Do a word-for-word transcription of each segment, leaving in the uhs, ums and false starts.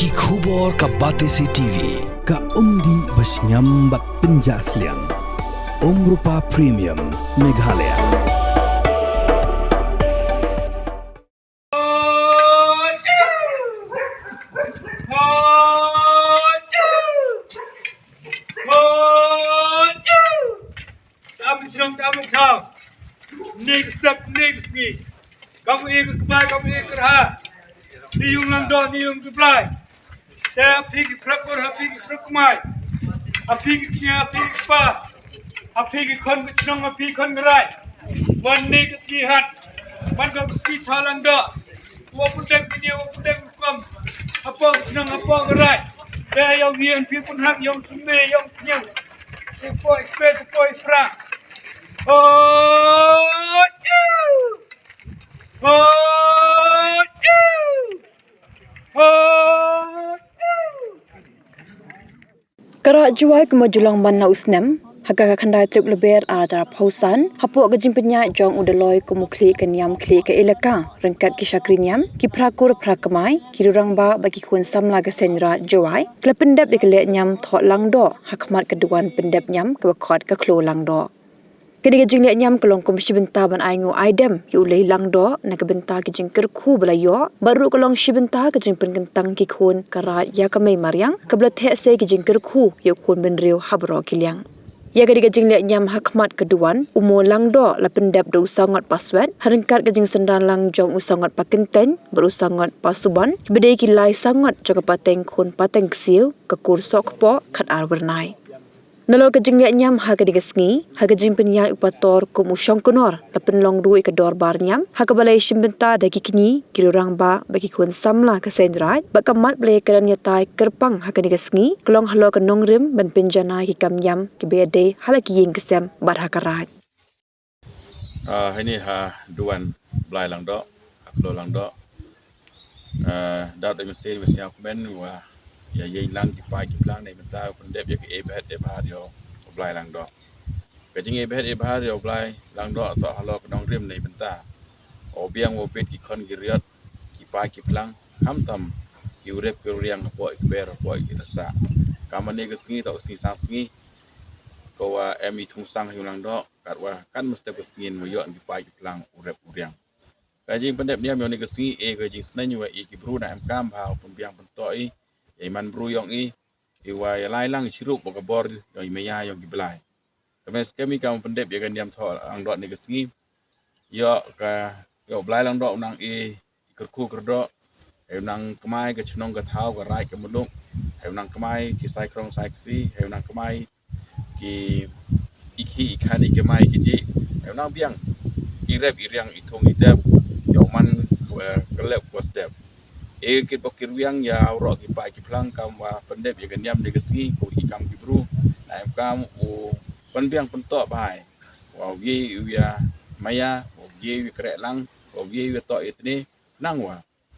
Ki khubor ka Batesi T V, ka umdih ba shngiam bad pynjah sliang. Umrupa Premium, Meghalaya. Tam shnong tam khaw. Nik step nik sngi. Kam ik kbai kam ik kerha. Ni yung lang do ni yung keblai. Te ha phi ki prep kur ha phi ki prep kmai. Ha phi ki kñia ha phi ki kpa. Ha phi ki khon ki chnong ha phi khon ki rai. Wan nik sngi hat. Wan ko sngi thaw lang do. Wa putek ki wa putek kom. Hapoh ki chnong hapoh ki rai. Te yong hien phi pun hak yong sumne yong kñia. Te poi pe te poi pra. Ka Rah Jowai kumba ju long man na u snem, ha ka khatkhyndai tarik Lber arhajar arphew san, hapoh ka jingpynïaid jong u Dolloi kum u khlieh ka niam khlieh ka elaka, ryngkat ki shakri niam, ki phra kur phra kmai, ki rangbah bad ki khun samla ka Seiñ Raij Jowai, ki la pyndep ïa ka lehniam thoh langdoh ha khmat ka duwan pyndep niam kaba khot ka Khloo Langdoh. Kane ka jinglehniam ka long kum shi bynta ban ai nguh ai dem ïa u lei langdoh na ka bynta ki jingkyrkhu ba la ïoh, bad ruh ka long shi bynta ka jingpynkyntang ki khun ka Raij ïa ka mei mariang kaba la theh sei ki jingkyrkhu ïa u khun bynriew ha baroh ki liang. Ïa kane ka jinglehniam ha khmat ka duwan, u moo langdoh la pyndep da u Sawngot Paswet, ha ryngkat ka jingsynran lang jong u Sawngot Pakyntein bad u Sawngot Pasuban, kiba dei ki lai sawngot jong ka pateng khun pateng ksiew, ka kur Sohkpoh Khatar Wyrnai. Nalor ka jinglehniam ha kane ka sngi, ha ka jingpynïaid u Pator kum u Shongknor, la pynlong ruh ïa ka dorbar niam, ha kaba la ïashim bynta da ki kñi, ki rangbah bad ki khun samla ka Seiñ Raij, bad ka mat ba la ïakren ïatai kyrpang ha kane ka sngi ka long halor ka nongrim ban pynjanai ki kam niam kiba ïadei ha la ki ïing ki sem bad ha ka raij. Ah, ha ine ha duwan Blai Langdoh, ha Khloo Langdoh. Ah, da dei mynsiem ba sngewkmen wa ïa ïeng lang ki paid ki phlang na bynta u pyndep ïa ka e bhet e bhar ïa u Blai Langdoh. Ka jing e bhet e bhar ïa u Blai Langdoh toh halor ka nongrim na bynta u biang u bit ki khon ki riot, ki paid ki phlang, khamtam ki urep ki uriang hapoh ki ber hapoh ki rasa. Ka mane ka sngi toh ka sngi sang sngi, ko wa em i thung sang ha u Langdoh, kat wa kan mesti ka sngi mo ïoh ki paid ki phlang urep uriang. Ka jingpyndep niam ïa une ka sngi e ka jingsneng wa i ki bru na em kam ha u pynbiang pyntoh i, i man bru yong i, i wa ïa lai lang i chirup wa ka bor yong i maya yong ki blai. Ka mes kami kam pyndep ïa ka niam thoh langdoh ne ka sngi. Ïoh ka, ïoh Blai Langdoh u nang i kyrkhu kyrdoh. Ïoh nang kmai ka chnong ka thaw ka raij ka muluk. Ïoh nang kmai ki sai krong sai kri. Ïoh nang kmai ki i khi i khan i kmai ki ji. Ïoh nang biang i rep i riang i thung i tep. Ïoh man, eh, ka lep ka step. E kit bok ki riang ïa u roh ki paid ki phlang kam wa pyndep ïa ka niam ne ka sngi ko i kam ki bru. Na em kam u pynbiang pyntoh bhai. Wa u ye u ïa maya, wa u ye u ïa kreh lang, wa u ye u ïa toh itne, nang wa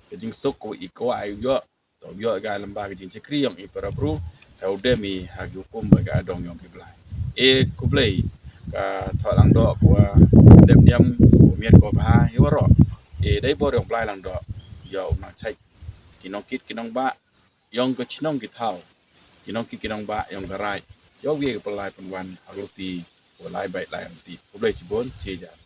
ka jingsuk ko i kwah ai u ïoh, to u ïoh ka lem ba ka jingchakri yong i para bru, ka u dem i ha ki hukum ba ka adong yong ki blai. E khublei ka thoh langdoh ko wa dem niam ko miet ko bha i waroh. E dei bor yong Blai Langdoh ïa u nang chait ki nongkit ki nongbah yong ka chnong ki thaw, ki nongkit ki nongbah yong ka raij. Ïa u ye ka pynlai pynwan ha ka luti ko lai bait lai luti. Khublei chibun, chi jan.